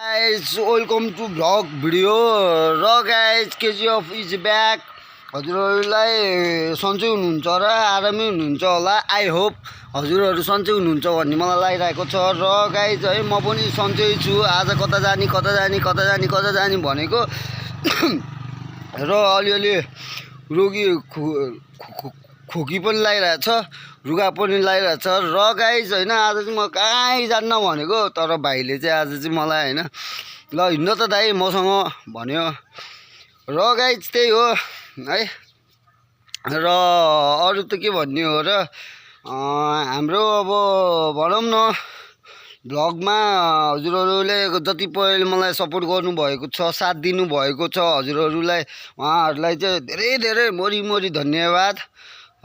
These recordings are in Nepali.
Guys, welcome to vlog video. र guys, KGF is back. हजुरहरूलाई सन्चै हुनुहुन्छ र आरामै हुनुहुन्छ होला. आई होप हजुरहरू सन्चै हुनुहुन्छ भन्ने मलाई लागिरहेको छ. र गाइज है म पनि सन्चै छु. आज कता जाने भनेको र अलिअलि रोगी खोकी पनि लागिरहेछ, रुगा पनि लागिरहेछ. र गाइज होइन आज चाहिँ म कहीँ जान्न भनेको, तर भाइले चाहिँ आज चाहिँ मलाई होइन ल हिँड्न त दाइ मसँग भन्यो. र गाइज त्यही हो है. र अरू त के भन्ने हो र हाम्रो अब भनौँ न भ्लगमा हजुरहरूले जति पहिले मलाई सपोर्ट गर्नुभएको छ, साथ दिनुभएको छ हजुरहरूलाई, उहाँहरूलाई चाहिँ धेरै मोरी धन्यवाद.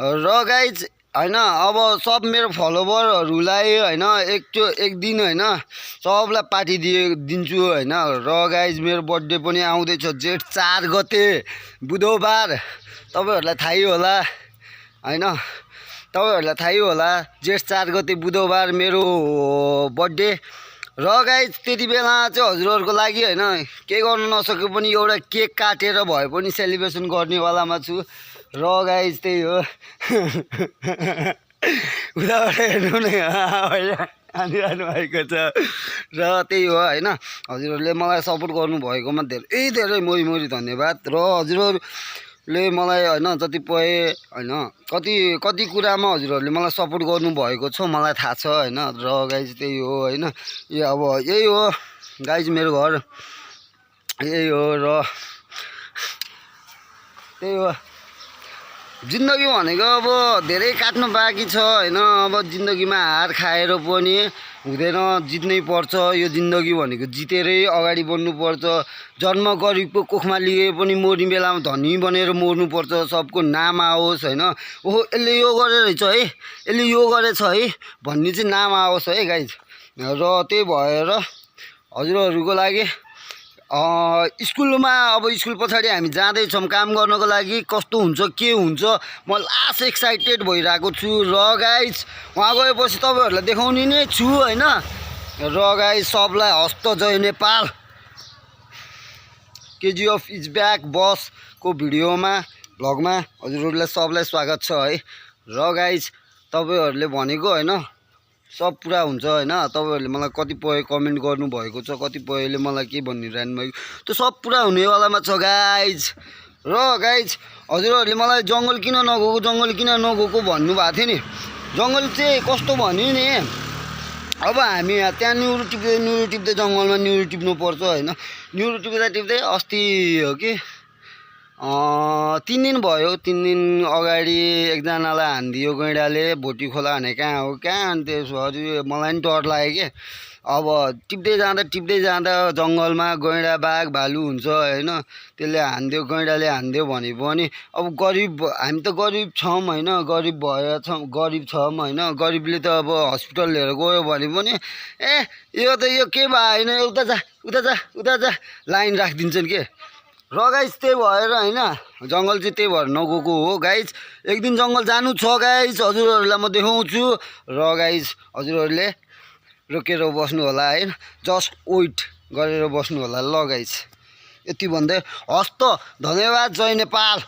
र गाइज होइन अब सब मेरो फलोवरहरूलाई होइन एक दिन होइन सबलाई पार्टी दिन्छु होइन. र गाइज मेरो बर्थडे पनि आउँदैछ जेठ 4 गते बुधबार. तपाईँहरूलाई थाहै होला होइन, तपाईँहरूलाई थाहै होला जेठ 4 गते बुधबार मेरो बर्थडे. र गाइज त्यति बेला चाहिँ हजुरहरूको लागि होइन केही गर्नु नसके पनि एउटा केक काटेर भए पनि सेलिब्रेसन गर्नेवालामा छु. र गाइज त्यही हो. उताबाट हेर्नु नै आनिरहनु भएको छ. र त्यही हो होइन हजुरहरूले मलाई सपोर्ट गर्नुभएकोमा धेरै मोरी धन्यवाद. र हजुरहरूले मलाई होइन जति पाए होइन कति कुरामा हजुरहरूले मलाई सपोर्ट गर्नुभएको छ मलाई थाहा छ होइन. र गाइज त्यही हो होइन. अब यही हो गाइज मेरो घर यही हो. र त्यही हो जिन्दगी भनेको. अब धेरै काट्नु बाँकी छ होइन. अब जिन्दगीमा हार खाएर पनि हुँदैन, जित्नै पर्छ. यो जिन्दगी भनेको जितेरै अगाडि बढ्नुपर्छ. जन्म गरिबको कोखमा लिए पनि मर्ने बेलामा धनी बनेर मर्नुपर्छ. सबको नाम आओस् होइन. ओहो यसले यो गरेर रहेछ है, यसले यो गरेछ है भन्ने चाहिँ नाम आओस् है गाइज. र त्यही भएर हजुरहरूको लागि स्कुलमा अब स्कुल पछाडि हामी जाँदैछौँ काम गर्नको लागि. कस्तो हुन्छ के हुन्छ म लास्ट एक्साइटेड भइरहेको छु. र गाइज वहाँ गएपछि तपाईँहरूलाई देखाउने नै छु होइन. र गाइज सबलाई हस्त जय नेपाल. केजिएफ इज ब्याक बसको भिडियोमा भ्लगमा हजुरहरूलाई सबलाई स्वागत छ है. र गाइज तपाईँहरूले भनेको होइन सब पुरा हुन्छ होइन. तपाईँहरूले मलाई कतिपय कमेन्ट गर्नुभएको छ, कतिपयले मलाई के भनिरहनु भएको, त्यो सब पुरा हुनेवालामा छ गाइज. र गाइज हजुरहरूले मलाई जङ्गल किन नगएको भन्नुभएको थियो नि. जङ्गल चाहिँ कस्तो भन्यो नि, अब हामी त्यहाँ न्युरो टिप्दै जङ्गलमा न्युरो टिप्नुपर्छ होइन. न्युरो टिप्दै अस्ति हो कि 3 दिन भयो. 3 दिन अगाडि एकजनालाई हानिदियो गैँडाले. भोटी खोला भने कहाँ हो अनि त्यसपछि मलाई पनि डर लाग्यो कि. अब टिप्दै जाँदा जङ्गलमा गैँडा बाघ भालु हुन्छ होइन. त्यसले हानिदियो, गैँडाले हानिदियो भने पनि अब हामी त गरिब छौँ होइन. गरिब छौँ होइन. गरिबले त अब हस्पिटल लिएर गयो भने पनि यो के भयो होइन, उता जा लाइन राखिदिन्छन् के. र गाइज त्यही भएर होइन जङ्गल चाहिँ त्यही भएर नगएको हो गाइज. एक दिन जङ्गल जानु छ गाइज, हजुरहरूलाई म देखाउँछु. र गाइज हजुरहरूले रोकेर बस्नु होला है, जस्ट वेट गरेर बस्नु होला. ल गाइज यति भन्दै हस्त धन्यवाद. जय नेपाल.